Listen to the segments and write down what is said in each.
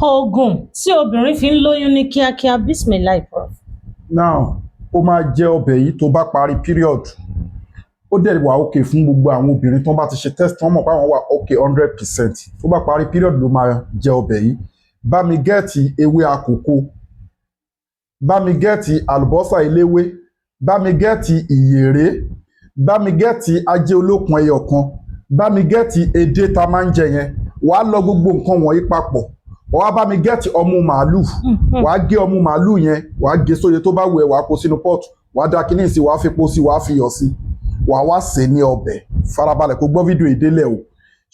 Oògùn tí obìnrin fi ń lóyún ní kíákíá. Bismillah, Prof. Now, ó máa jẹ ọbẹ̀ yìí tó bá parí period. Ó dẹ̀ wà okay fún gbogbo àwọn obìnrin tó bá ti ṣe test, wọ́n mọ̀ pé àwọn wà okay 100%. Tó bá parí period ló máa jẹ ọbẹ̀ yìí. Bá mi get ewé àkókò, bá mi get àlùbọ́sà eléwé, bá mi get ìyèré, bá mi get ajé olókun ẹyọ kan, bá mi get edé tá a máa ń jẹ yẹn. Wàá lọ gbogbo nǹkan wọ̀nyí papọ̀. Wàá bá mi get ọmú màálù. Wàá gé ọmú màálù yẹn, wàá gé sóye tó bá wù ẹ́, wàá kó sínú pot, wàá da kíní sí, wàá fepo sí, wàá fi iyọ̀ sí, wàá wá sè é ní ọbẹ̀. Farabalẹ̀ kó gbọ́ fídíò ìdélẹ̀ o.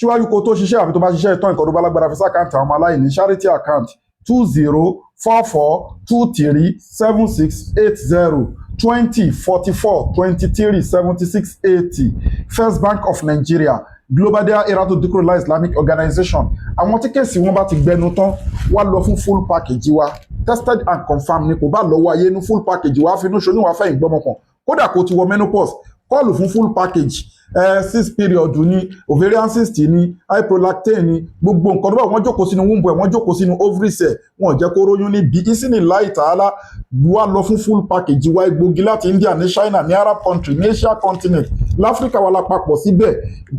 Síwájú kó tó ṣiṣẹ́ àbí tó bá ṣiṣẹ́ ìtàn, nǹkan tó bá lágbára, fi sí account àwọn ọmọ aláìní, charity account: 2044237680, 2044237680, First Bank of Nigeria, Global Dahiratu Dhikrlahi Islamic Organization. Àwọn tí case wọn bá ti gbẹnu tán, wá lọ fún full package wa. Tested and confirmed ni. Kò bá lọ́wọ́ ayé ní full package wa, finú ṣoyún, wá fẹ́yìn gbọ́mọ kan, kódà kó ti wọ menopause. Call fún full package six period ní, ovarian cyst ní, high prolactin ní, gbogbo nǹkan tó bá wọ́n jókòó sínú womb ẹ̀, wọ́n jókòó sínú ovaries ẹ̀, wọ́n ò jẹ́ kó róyún ní bí ìsìnì láì tààlà. Wá lọ fún full package wa. Egbògi láti India, ní China, ní Arab country, ní Asia continent, láfíríkà wà lápapọ̀ síbẹ̀.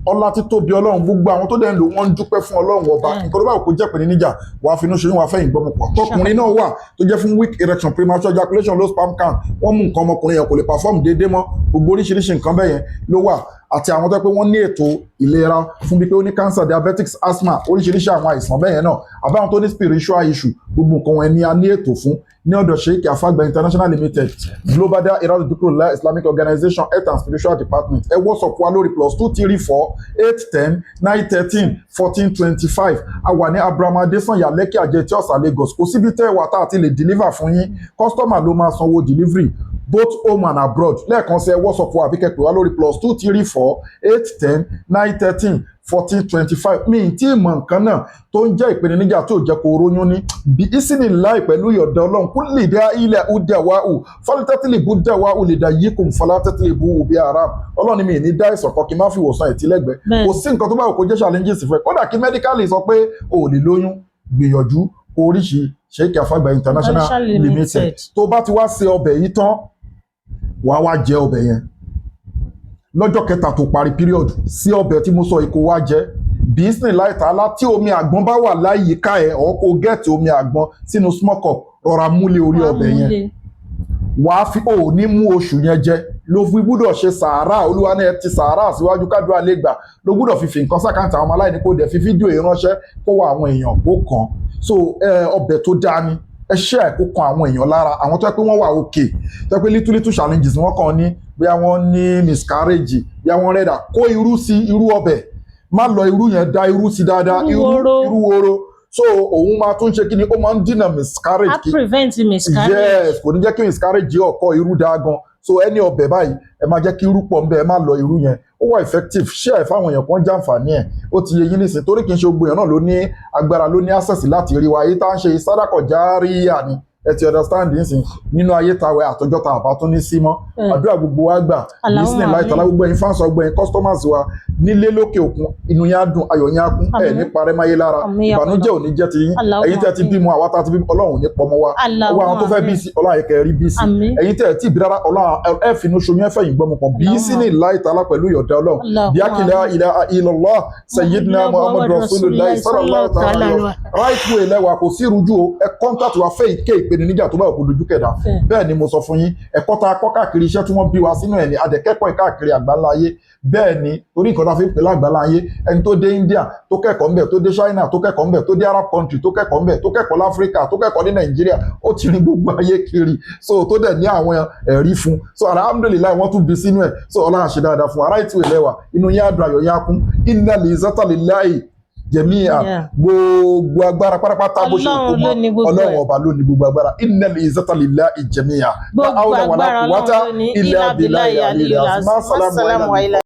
Ọlá títóbi Ọlọ́run, gbogbo àwọn tó dẹ̀ ń lò, wọ́n ń dúpẹ́ fún Ọlọ́run Ọba. Nǹkan tó bá kó jẹ́ pé ní níjà, wàá finú ṣoyún, wàá fẹ́yìn gbọ́mọ pọ̀. Tọkùnrin náà wà tó jẹ́ fún weak erection, premature ejaculation, low sperm count, wọ́n mú nǹkan ọmọkùnrin yẹn kò lè perform déédéé mọ́. Gbogbo oríṣiríṣi nǹkan bẹ́ẹ̀ yẹn ló wà, àti àwọn tó yẹ pé wọ́n ní ètò ìlera fún bíi pé ó ní cancer, diabetics, asthma, oríṣiríṣi àwọn àìsàn bẹ́ẹ̀ yẹn náà, àbáwọn tó ní spiritual issue, gbogbo nǹkan wọn ni a ní ètò fún ní ọ̀dọ̀ Sheikh Afagba International Limited, Global Dahiratu Dhikrlahi Islamic Organization, Health and Spiritual Department. Ẹ WhatsApp wa lórí +2348109131425. A wà ní Abraham Adesanya, Lekki Ajah, Etí Ọ̀sà, Lagos. Kò síbi tẹ́ ẹ wà tá a ti lè deliver fún yín. Customer ló máa sanwó delivery, both home and abroad. Lẹ́ẹ̀kan sí, ẹ WhatsApp wa àbí kẹ́ pè wá lórí +2348109131425. Mi ì tí ì mọ nǹkan náà tó ń jẹ́ ìpèníjà tó jẹ́ kó róyún ní bí ìsìnì láì pẹ̀lú ìyọ̀dọ̀ Ọlọ́run. Kú lè dá ilẹ̀ ó dà wá ò fọlítẹ́tìlì bú dà wá ò lè dà yí kò fọlátẹ́tìlì bú òbí ara. Ọlọ́run ni mi ní dá ìsàn kan kí n má fi wòsàn ẹ̀tí lẹ́gbẹ̀ẹ́. Kò sí nǹkan tó bá wù kó jẹ́ challenges fún ẹ, kódà kí medically sọ pé o ò lè lóyún, gbìyànjú kó oríṣi Sheikh Afagba International Limited. Tó bá ti wá ṣe ọbẹ̀ yìí tán, wàá wá jẹ ọbẹ̀ yẹn lọ́jọ́ kẹta tó parí period. Sí ọbẹ̀ tí mo sọ yìí, kó wá jẹ bísí láìtàlá. Tí omi àgbọn bá wà láyìíká ẹ̀ ọ́, kó get omi àgbọn sínú small cup, rọra múlé orí ọbẹ̀ yẹn. Wàá fi ò ní mú oṣù yẹn jẹ. Ló fi gbúdọ̀ ṣe sàárà. Olúwa ní ẹ ti sàárà síwájú kádùá lè gbà. Ló gbúdọ̀ fi fi nǹkan sí account àwọn ọmọ aláìní, kó dẹ̀ fi fídíò yìí ránṣẹ́ kó wá àwọn èèyàn kó kàn. So ọbẹ̀ tó dáa ni. Ẹ ṣe ẹ̀ kó kan àwọn èèyàn lára. Àwọn tó yẹ pé wọ́n wà okay, tó yẹ pé little little challenges wọ́n kàn ní, bóyá wọ́n ní miscarriage, bóyá wọ́n rẹ̀dà, kó irú sí irú ọbẹ̀. Má lọ irú yẹn, da irú sí dáadáa. Irú woro. Irú woro. So òun máa tún ṣe kí ni, ó máa ń dínà miscarriage. Á prevent miscarriage. Yes, kò ní jẹ́ kí miscarriage ọkọ. Irú dáa gan. So ẹni ọbẹ̀ báyìí, ẹ máa jẹ́ kí irú pọ̀ ńbẹ̀, ẹ má lọ irú yẹn. Ó wà effective. Share ẹ̀ fáwọn èèyàn kan jàǹfààní ẹ̀. Ó ti yẹ yín nísìn, torí kì í ṣe gbogbo èèyàn náà ló ní agbára, ló ní access láti rí wa. Èyí tá à ń ṣe sádàkọ̀ járíyà ni. Ẹ ti understand nísìn, nínú ayé tàwẹ̀ àtọjọ́ tá a bá tún ní sí mọ́. Àdúrà gbogbo wa gbà. Allahumma nísìn láì tàlá. àmín. Gbogbo ẹ̀yin fans, gbogbo ẹ̀yin customers wa nílé lókè òkun, inú yín á dùn, ayọ̀ yín á kún, ẹ̀ Àmín. ní parẹ́ máyé lára. Àmín ya Ìbànújẹ́ ò ní jẹ́ ti yín. Allahumma Ẹ̀yin tẹ́ ti àmín. bímọ, àwa tá a ti bímọ, Ọlọ́run ò ní pọmọ wa. Allahumma Owó àwọn tó fẹ́ bí àmín. sí, Ọlọ́run àyẹ̀kẹ́ rí bí sí. Àmín. Ẹ̀yin tẹ́ ẹ̀ tí ì bí rárá, Ọlọ́run ẹ finú ṣoyún, ẹ fẹ̀yìn gbọ́mọ pọ̀ bí sí ní láì tààlà pẹ̀lú ìyọ̀dá Ọlọ́run. Allahumma Bí akílẹ̀ àmín. Ilaha illallah, sayyidina Muhammad rasulullah sallallahu ta'ala alaihi wa. Right way lẹ́wà, kò sí ìrújú o. Ẹ contact wa fẹ́ ìké ìpèníjà tó bá òkú dojú kẹ̀dá. Bẹ́ẹ̀ ni mo sọ fún yín. Ẹ̀kọ́ tá a kọ́ káàkiri, iṣẹ́ tí wọ́n bí wa sínú ẹ̀ ní adẹ̀kẹ́kọ̀ọ́ ẹ̀ káàkiri àgbáńlá ayé. Bẹ́ẹ̀ ni, torí nǹkan tá a fi ń pè lágbàlá ayé, ẹni tó dé India tó kẹ́kọ̀ọ́ ńbẹ̀, tó dé China tó kẹ́kọ̀ọ́ ńbẹ̀, tó dé Arab country tó kẹ́kọ̀ọ́ ńbẹ̀, tó kẹ́kọ̀ọ́ láfíríkà, tó kẹ́kọ̀ọ́ ní Nàìjíríà, ó ti rin gbogbo ayé kiri, so tó dẹ̀ ní àwọn ẹ̀rí fún. So alhamdulillahi, wọ́n tún bí sínú ẹ̀. So Ọlọ́run ṣe dáadáa fún wa. Right way lẹ́wà. Inú yín á dùn, ayọ̀ yín á kún. Innal izzata lillahi jami'a. Gbogbo agbára pátápátá, bó ṣe kó Ọlọ́run mọ́, ló ní gbogbo Ọlọ́run ẹ̀. Ọba ló ní gbogbo agbára. Innal izzata lillahi jami'a. Gbogbo La hawla wala agbára quwwata Ọlọ́run ló ní. illa billahi Illa aliyyil billahi azim. aliyyil azim. Assalamu Wassalamu alaikum.